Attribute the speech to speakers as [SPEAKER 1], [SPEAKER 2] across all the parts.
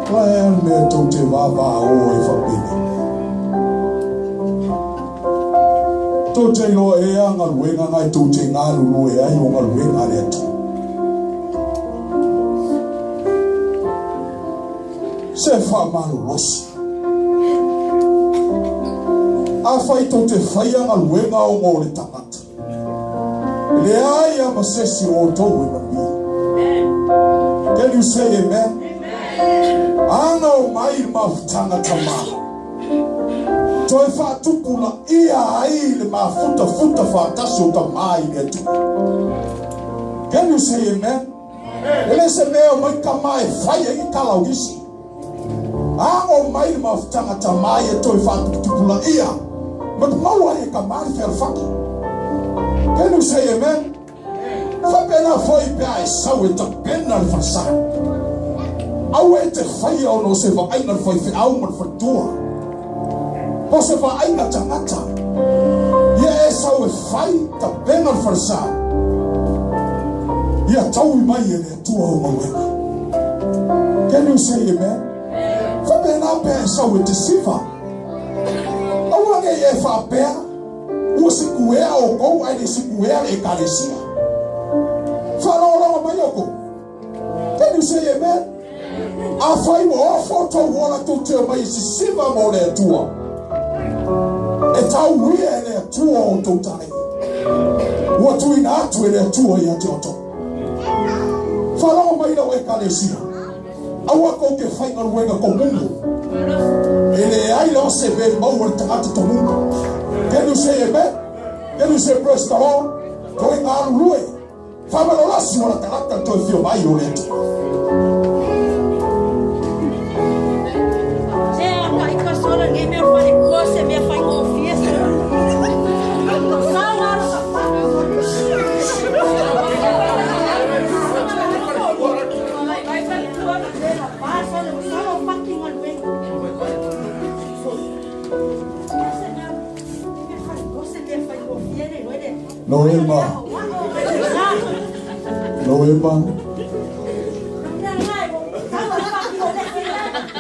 [SPEAKER 1] La e le mea tou te vāvā o e whapene. Tou te iloa e a galuega ngai tou te galulue ai o galuega a le Atua. Se faamalolosi. Afai tou te faia galuega ona o le tagata, e leai lava ma se isi o outou e manuia. Can you say amen? Aga o mai le mafutaga tamā. Toe faatupulaia ai le mafutafuta faatasi o tamā i le Atua. Can you say amen? E le se mea o mai tama e fai ai ke kalaugisi. Ago mai le mafutaga tamā ia toe faatuputupulaia. Ma maua ai e tamā le fealofani. Can you say amen? Faapena foi pe a e sau e tapena le falesa. Aua e te faia ona o se vaaiga a le faifeau ma le faletua, po o se vaaiga tagata. Ia e sau e fai tapena le falesa, ia taui mai e le Atua ou galuega. Can you say amen? Faapena pe a e sau e te siva. Aua nei e faapea ua sikuea outou ae le sikuea le Ekalesia. Faalogologo mai outou. Can you say amen? Afai ua ofo tou ola tou te omai e sisiva mo le Atua, e tauia e le Atua outou taleni. Ua tuuina atu e le Atua ia te outou. Faalogo mai lau Ekalesia. Aua tou te faigaluega tomumu. E leai lava se mea e maua i le tagata tomumu. Can you say amen? Can you say praise the Lord? Toe galulue. Faamalolosi o latalata le toe fia mai o le Atua.
[SPEAKER 2] Se a i ka sola nge mea whare kua se mea whai ngōfie se. Sa ngaro ka
[SPEAKER 1] Noema. Noema.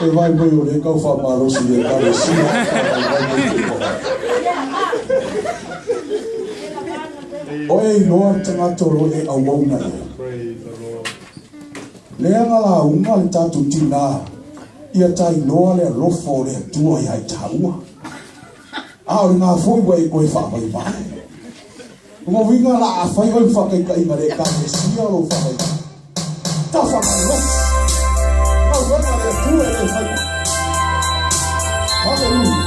[SPEAKER 1] E vai mai o le kau whamalosi e kalesia. Oe iloa le tagata o lo e auauna ia. Leaga lauga le tatou tinā ia ta iloa le alofa o le Atua ia i tāua. A o lena foi ua e koe faavaivai. O lona uiga la afai oe ma faataitaiga le Ekalesia o lou faavaivai. Tafa malolosi. Galuega a le Atua e le fai. Hallelujah.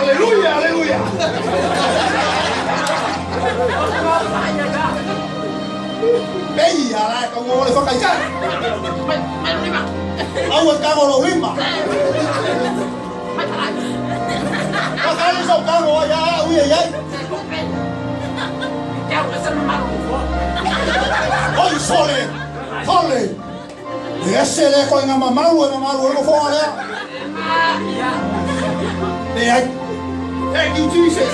[SPEAKER 1] Aleluya, aleluya. Ei, ala ka ngo le whakaikai. Aua ka ngo lo lima. Ka sau ka ngo ya ui ai. Oi sole. Sole. Ese le ko nga mamalu e mamalu e mo fo le. Le ai. Thank you Jesus.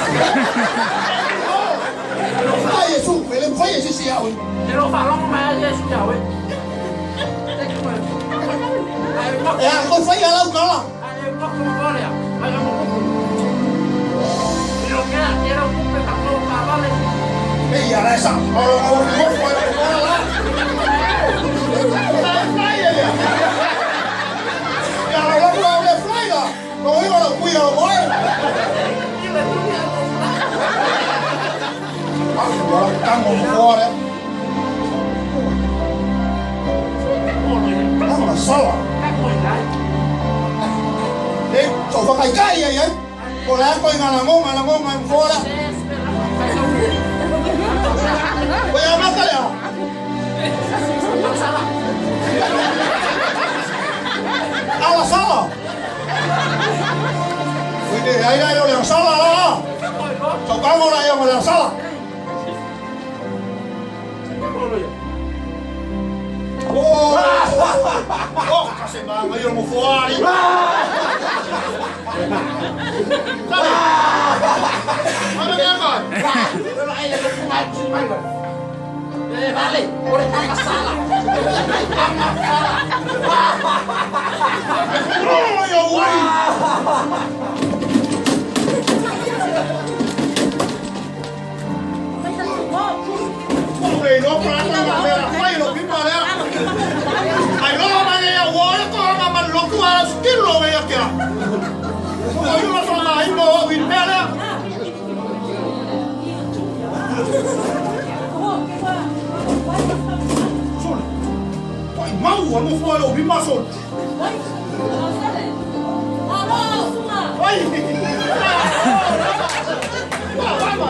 [SPEAKER 1] Ai Yesu, ele foi esse sia oi. E a ko fai ala u kala. Ei ala esa. O o o o la. Ya la la la fly la. No iba la cuida lo boy. Tango fuori. Tanga sala. E so fa kai kai ai ai. Ko la ko ngana ngo ngana ngo ngana fuori. Ko ya mata ya. Ala sala. Quindi ai ai le sala la. So kango la yo le sala. Oh, oh, kasi mga mo fuori. Sabi. Ano nga ka?
[SPEAKER 3] Vale, por esta sala.
[SPEAKER 1] Oh, yo way. Ôi, nó phá ra mà mày lo pima le. Ai lo ma ya wo ko ma ma lo ku ala skillo me ya kia. Ko yo ma fa ma ai mo wi pe le. Sol. Oi mau mo fo lo pima sol. Oi. Wa wa wa.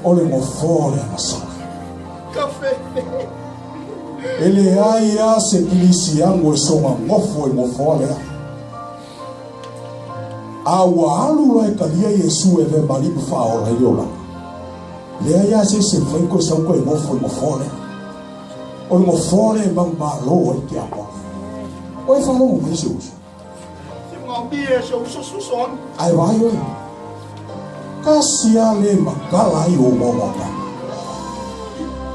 [SPEAKER 1] O le ngofoa le agasala. E le ai a se kilisiago e soga gofo e gofoa lea. A ua alu loa e kalia Iesu e ve malimu faaola i le olaga. Leai a se se fai koe sau koe gofo i gofoa lea. O le gofoa lea e maumālō ai ke amoa. O e faalogo mai se uso. Ae vaai oe. Kasi a le makala ai o momoka.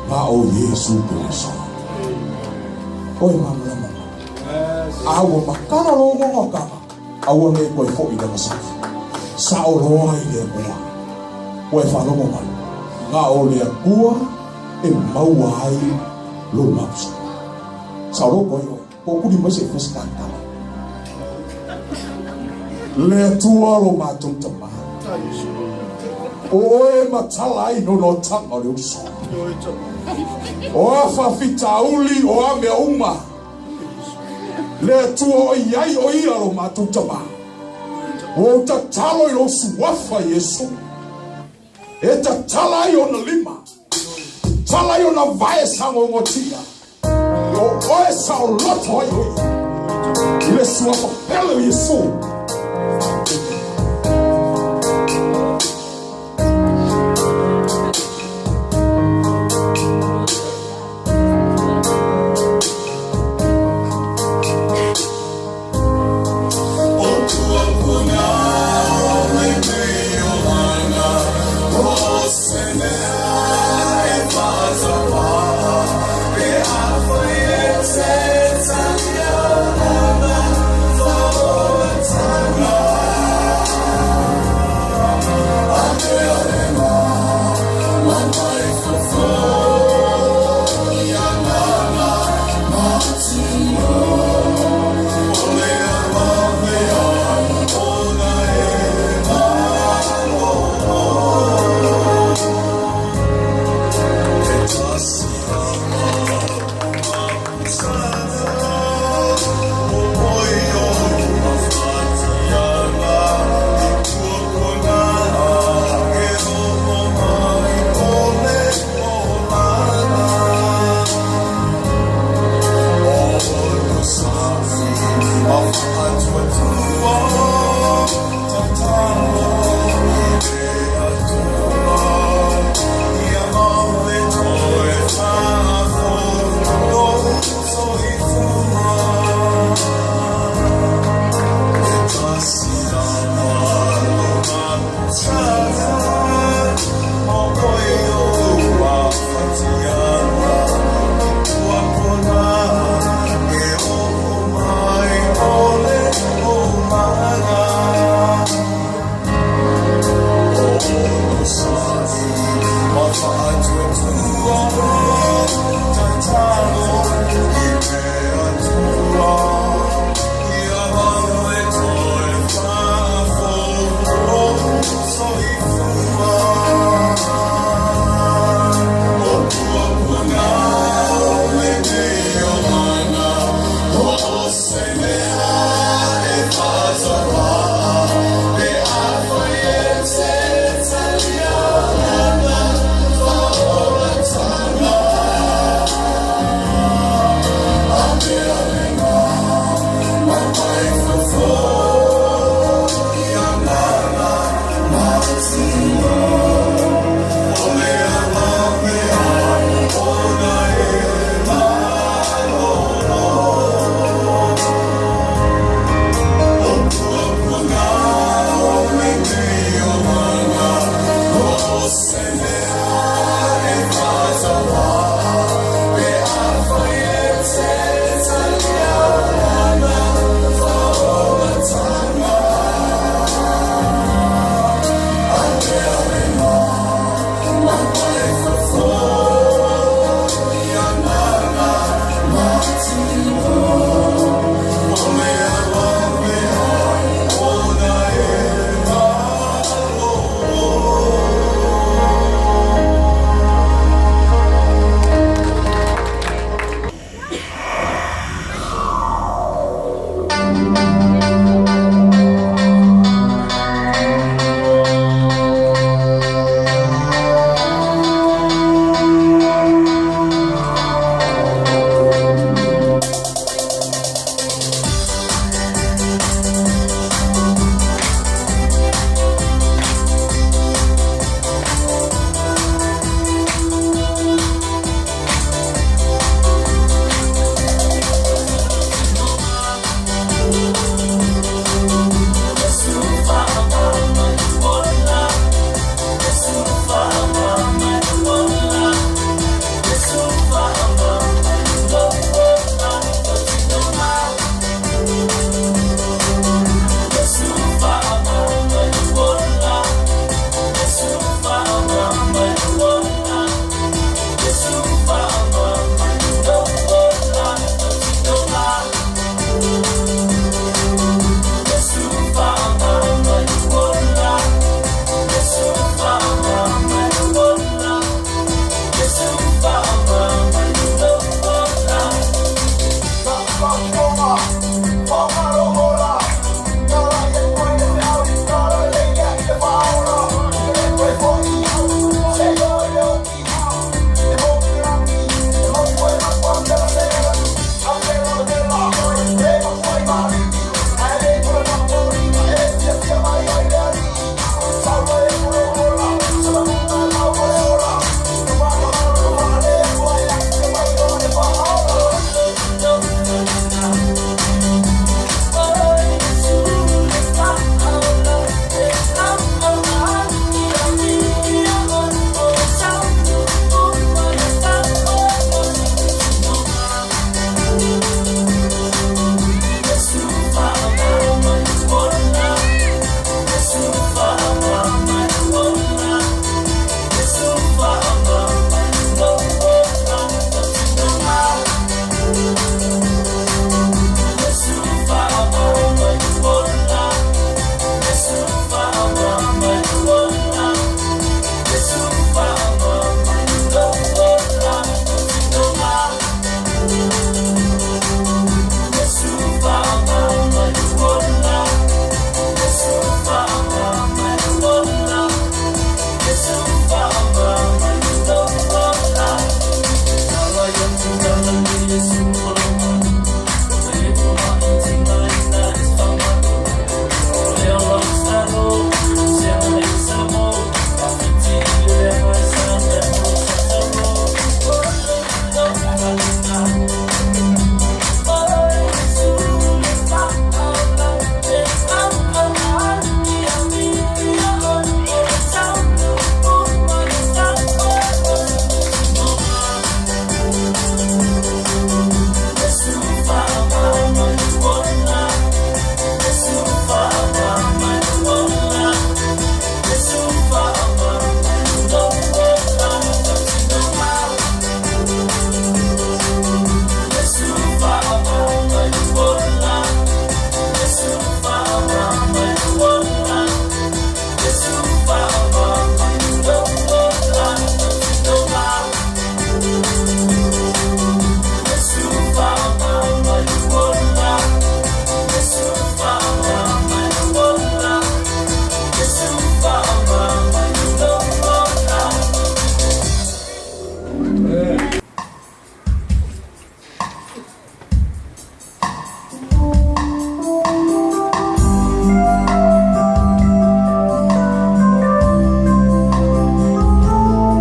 [SPEAKER 1] Ma o Iesu Keriso. Oe mamalama. A ua makala lo momoka. A ua le koe fo'i le masafi. Sa o loa i le mua. Oe faalogo mai. Nga o le akua e maua ai lo mausa. Sa o lo koe oe. Po kuli mai se fes kakala. Le atua lo mātou tamā. O oe matala ai no no tanga o le uso. O a whawhitauli o a mea uma. Le atua o iai o ia lo mātou tamā. O tatalo i lo suafa Iesu. E tatala ai ona lima. Tala ai ona vae sangongotia. O oe sa o loto ai oi. I le suafa pele o Iesu.